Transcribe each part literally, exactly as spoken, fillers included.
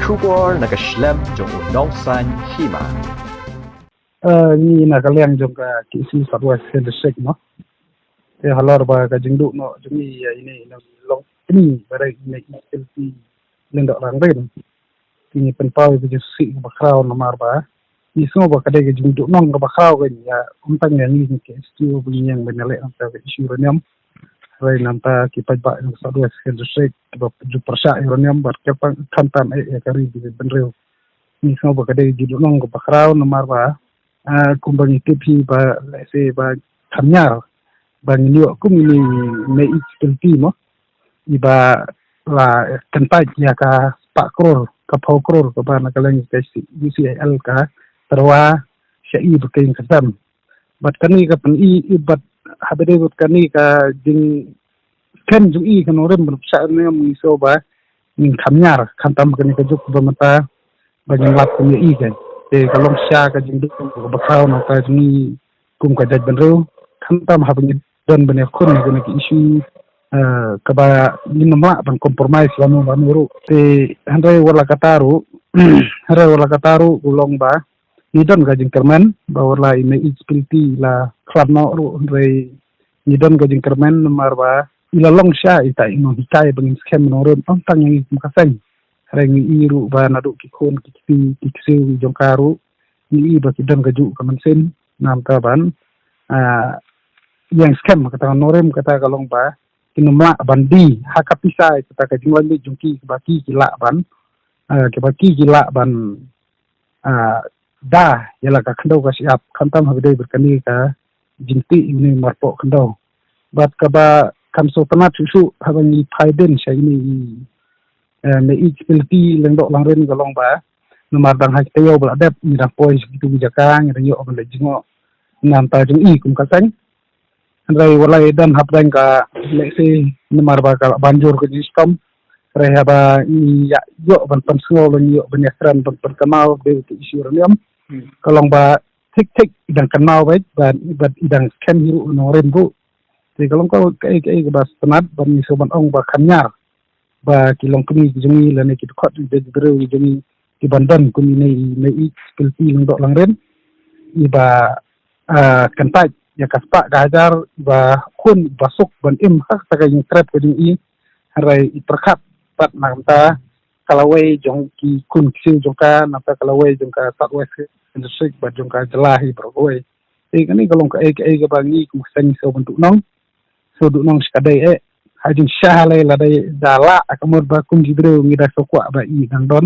Khubor na ka shlem jong u nongsan hima. Eh, ngi na ka liang jong ka K S U South West Hill District mo. Te halor ba ka jingduh noh jong ngi ïa ine i nonglong kni ba dei ine i L P Lyngdoh Langrin. Te ngi pynpaw ïa ka jingsngewsih kaba khraw namar ba ngi sngew ba ka dei ka jingduh nong kaba khraw ka ïa ym tang ïa ngi K S U ba ngi ïeng ban ïaleh nangta ka issue uranium. Hynrei nangta ki paidbah jong ka South West Hill District ba ju pyrshah ïa uranium bad kyrpang khamtam eh ïa ka ri bynriew. Ngi sngew ba ka dei ka jingduh nong kaba khraw namar ba ah, kumba ngi tip hi ba lehse ba kham ñiar ba ngin ïoh kum ine i mei i L P mo. Iba la kyntait ïa ka spah klur, ka phew klur kaba na ka liang ka U C I L ka tyrwa sha i ba ka ïing ka sem. Bad kane ka pyni i bad haba dei bad kane ka jingskhem jong i ka nongrim ban pynshah ne ngi sngew ba ngin kham ñiar khamtam kane ka juk ba mynta ba ngin lap kum ïa i kan. Te ka long sha ka jingduh kaba khraw nangta jong ngi kum ka jaitbynriew khamtam haba ngi don ban ïakhun ïa kane ka issue, eh, kaba ngin ym lah ban compromise lano lano ruh. Te hynrei wat la katta ruh, hynrei wat la katta ruh ka long ba ngi don ka jingkyrmen ba wat la i mei i L P la khlad noh ruh hynrei ngi don ka jingkyrmen namar ba i la long sha ita i nonghikai ba ngin skhem nongrim ym tang ïa ngi kum ka seng. Hynrei ngi i ruh ba naduh ki khun ki kti ki ksiew jong ka ruh ngi i ba ki don kajuh ka mynsiem namar ka ban, ah, ïeng skhem kata ka nongrim kata ka long ba kin ym lah ban die ha ka pisa kata ka jinglaitluid jong ki ba ki ki lah ban, ah, ba ki ki lah ban, ah, da ïa la ka khyndew ka shyiap khamtam haba dei bad kane ka jingtih ïa une u marpoh khyndew. Bad kaba kham sngewtynnat shuh shuh haba ngi phai dien sha ine i, eh, mei i L P Lyngdoh Langrin ka long ba namar dang ha ki taïew ba la dep ngi dang poi sha kitu ki jaka ngi dang ïoh ban leit jngoh namar ta jong i kum ka seng. Hynrei wat la i don hapdeng ka lehse namar ba ka la ban jur ka jingshitom. Hynrei haba ngi ïa ïoh ban pynsngew la ngi ïoh ban ïakren ban pynkynmaw dei ka issue uranium. Hmm. Ka long ba thik thik i dang kynmaw bad bad i dang skhem hi ruh nongrim ruh. Te ka long ka kaei kaei kaba sngewtynnat ban ngi shu ban ong ba kham ñiar ba ki longkmie ki jong ngi lane ki dkhot ki briew ki jong ngi ki ban don kum ine i mei i L P Lyngdoh Langrin iba, ah, kyntait ïa ka spah ka hajar iba khun iba suk ban im ha kata ka jingtrep ka jong i. Hynrei i pyrkhat pat na ka bynta ka lawei jong ki khun ksiew jong ka na ka bynta ka lawei jong ka South West District bad jong ka jylla hi baroh kawei. Te kane ka long kaei kaei kaba ngi kum ka seng shu ban duh nong shu duh nong shi ka dei eh. Ha jingshisha lei lada da lah ka mut ba kum ki briew ngi da shu kwah ba i dang don.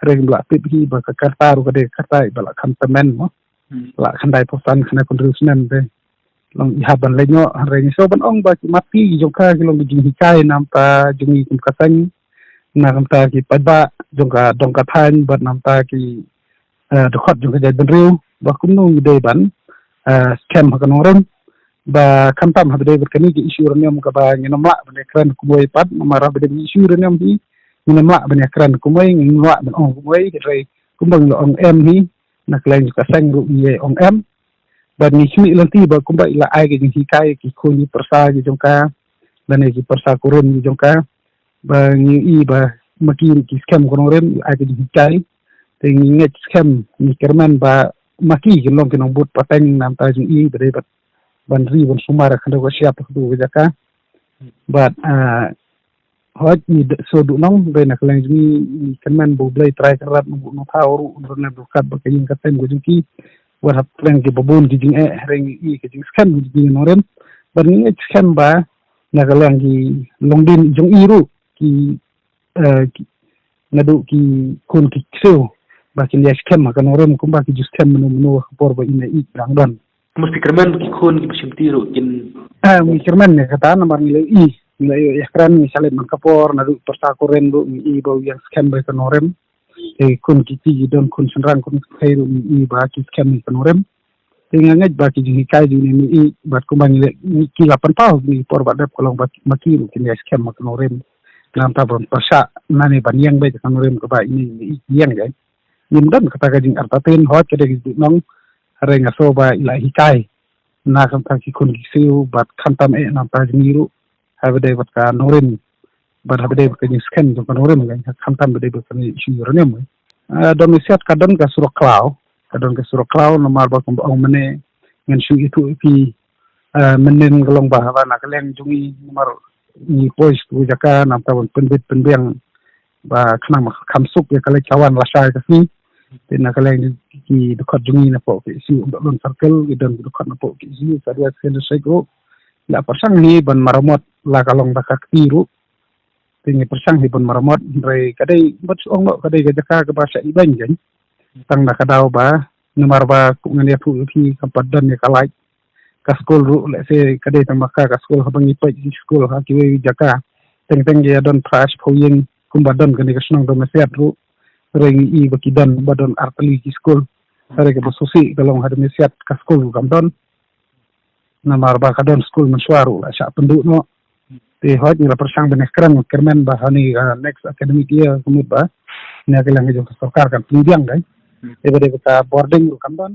Hynrei ngim lah tip hi ba ka karta ruh ka dei ka karta iba lah khamtam mo. Hmm. Lah khyndai phew san khyndai phew hynriew snem te long i hap ban leit noh hynrei ngi shu ban ong ba ki mat ki jong ka ki long ki jinghikai namar ta jong ngi kum ka seng. Na ka bynta ki paidbah jong ka dong ka thaiñ bad namar ta ki, eh, dkhot jong ka jaitbynriew ba kumno ngi dei ban, eh, skhem ha ka nongrim ba khamtam haba dei bad kane ka issue uranium kaba ngin ym lah ban ïakren kumwei pat namar haba dei issue uranium hi ngin ym lah ban ïakren kumwei ngin ym lah ban ong kumwei hynrei kumba ngi la ong em hi na ka liang jong ka seng ruh ngi ïa ong em. Bad ngi khmih lynti ba kumba i la ai ka jinghikai ki khun ki pyrsa ki jong ka lane ki pyrsa kurim ki jong ka ba ngi i ba ma ki ki skhem ka nongrim i ai ka jinghikai. Te ngi ngeit skhem ngi kyrmen ba ma ki kin long ki nongbud pateng namar ta jong i ba dei bad ban ri ban sumar ha khyndew ka shyiap ha khyndew ka jaka. Bad, ah, hooid ngi shu duh nong ba na ka liang jong ngi ngi kyrmen ba U Blei Trai Kynrad u buh nongthaw ruh u nongrim ryngkat bad ka ïing ka sem ka jong ki. Wat hapdeng kiba bun ki jingeh hynrei ngi i ka jingskhem ka jong ngi nongrim. Bad ngi ngeit skhem ba na ka liang ki longdien jong i ruh ki, eh, ki, naduh ki khun ki ksiew ba kin ïa skhem ha ka nongrim kumba ki ju skhem mynno mynno ha ka por ba i mei i dang don. Mut phi kyrmen ba ki khun kiba shimti ruh kin. Ah, ngi kyrmen ïa kata namar ngi la i ngi la ïoh ïakren ngi sa leit man ka por naduh pyrsa kurim ruh ngi i ba u ïa skhem ba ka nongrim. Te khun ki kti ki don khun shynrang khun kti ruh ngi i ba ki skhem ba ka nongrim. Te nga ngeit ba ki jinghikai jong ngi i bad kumba ngi la ki la pynpaw ngi por ba dep ka long ba ma ki ruh kin ïa skhem ba ka nongrim. Namar ta ban pyrshah nane ban ïeng ba ka nongrim kaba i ngi i ïeng ja. Ngim don kata ka jingartatien hooid ka dei ka jingduh nong. Hynrei nga sngew ba i la hikai na ka bynta ki khun ki ksiew bad khamtam eh na ka bynta jong ngi ruh haba dei bad ka nongrim. Bad haba dei ba ka jingskhem jong ka nongrim ka, khamtam ba dei ba ka issue uranium. Don mesiat ka don ka surok khlaw, ka don ka surok khlaw namar ba kumba ong mynne ngan shu ïathuh ïa phi mynnin ka long ba haba na ka liang jong ngi namar ngi poi sha ka jaka namar ka ban pynbit pynbiang ba khnang ba kham suk ïa ka leit ka wan lashai ka sngi. Te na ka liang ki dkhot jong ngi napoh ki issue Umdakdon Circle ki don ki dkhot napoh ki issue South West Khasi Hills District ruh la pyrshang hi ban maramot la ka long da ka kti ruh. Te ngi pyrshang hi ban maramot hynrei ka dei bad shu ong noh ka dei ka jaka kaba shah ibain kan. Tang da ka daw ba namar ba kum ngan ïathuh ïa phi kam pat don ïa ka light. Ka skul ruh lehse ka dei tang ba ka ka skul haba ngi peit ki skul ha kiwei jaka teng teng ki don phra shiphew ïing kumba don kane ka shnong Domiasiat ruh. Hynrei ngi i ba ki don ba don ar tylli ki skul. Hynrei kaba sngewsih ka long ha Domiasiat ka skul ruh kam don. Namar ba ka don skul mynshuwa ruh la shah pynduh noh. Te hooid ngi la pyrshang ban ïakren kyrmen ba ha kane ka next academic year ka mut ba na ka liang jong ka sorkar kan pynbiang dei. Te ba dei ba ka boarding ruh kan don.